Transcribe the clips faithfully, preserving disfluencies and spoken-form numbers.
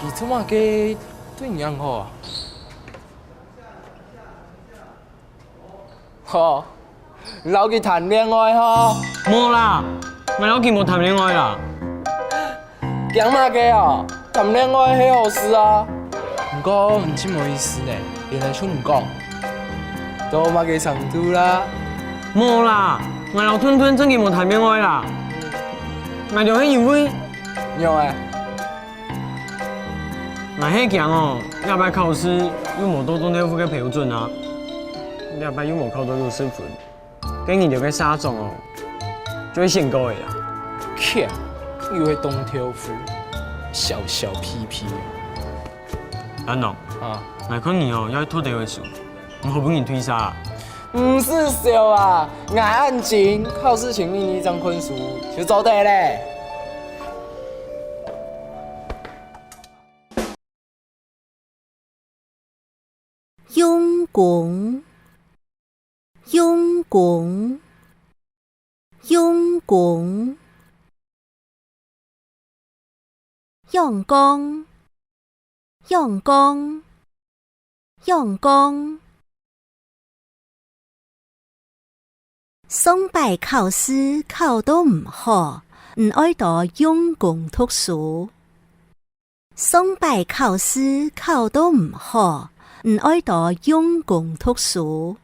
你做麼个對你恁好啊？吼，你摎佢談戀愛吼？無啦，𠊎摎佢無談戀愛啦。驚麼个哦？談戀愛係好事啊。毋過你真無意思呢，連來就毋講。到麼个程度啦？無啦，𠊎摎吞吞正經無談戀愛啦。𠊎就係因為……仰仔？ 𠊎係驚哦，這擺考試又無到凍豆腐个標準啊，這擺又無考到六十分，該你兜个社長哦，就會選高个啦。切，又係凍豆腐，小小屁屁。安農，啊，𠊎看你哦，愛讀多兜書， 毋好分人退社啊？毋使愁啊，𠊎恁精，考試前日日正看書，就做得咧。用功，用功，用功。 仰光，仰光，仰光。上擺考試考到毋好，你愛多用功讀書。上擺考試考到毋好，你愛多用功讀書。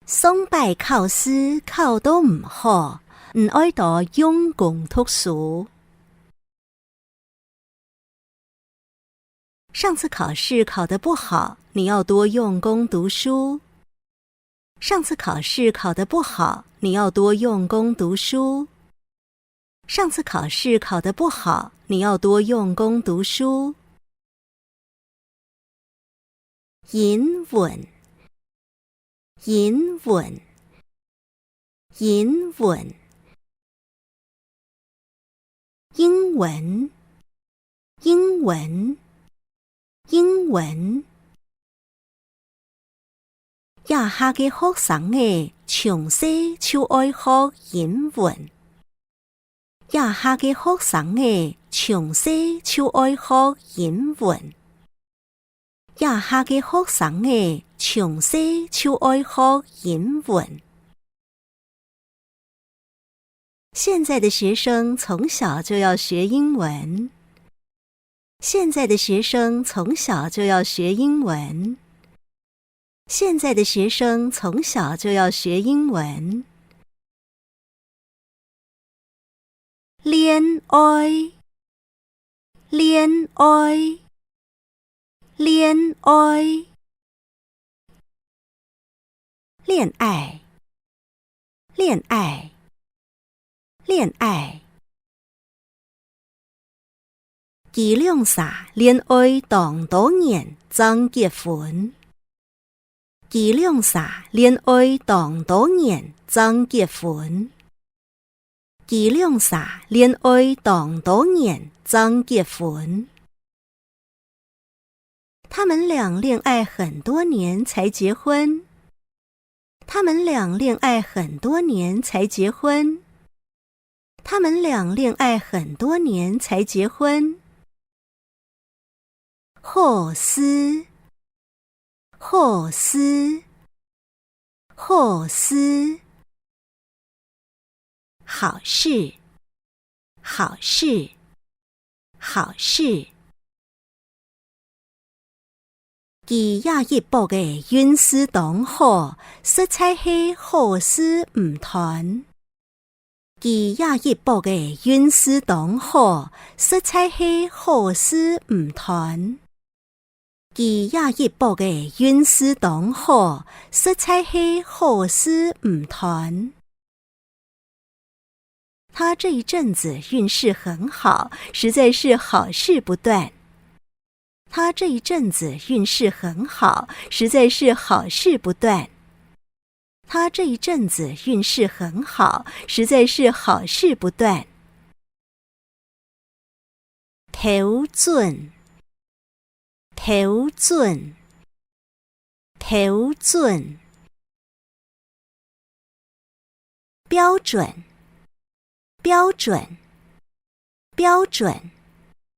上擺考試考到毋好，你愛多用功讀書。上次考試考得不好，你要多用功讀書。上次考試考得不好，你要多用功讀書。上次考試考得不好，你要多用功读书。 英文，英文，英文。英文，英文，英文。 這下个學生仔從細就愛學英文。這下个學生仔從細就愛學英文。這下个學生仔從細就愛學英文。 現在的學生從小就要學英文。現在的學生從小就要學英文。現在的學生從小就要學英文。戀愛，戀愛，戀愛。 戀愛，戀愛，戀愛。佢兩儕戀愛當多年正結婚。佢兩儕戀愛當多年正結婚。 佢兩儕戀愛當多年正結婚。他們倆戀愛很多年才結婚。他們倆戀愛很多年才結婚。他們倆戀愛很多年才結婚。 好事，好事，好事。好事，好事，好事。佢這一駁仔運勢當好，實在係好事毋斷。 佢這一駁仔運勢當好，實在係好事毋斷。佢這一駁仔運勢當好，實在係好事毋斷。他這一陣子運勢很好，實在是好事不斷。他這一陣子運勢很好，實在是好事不斷。 他這一陣子運勢很好，實在是好事不斷。標準，標準，標準。標準，標準，標準。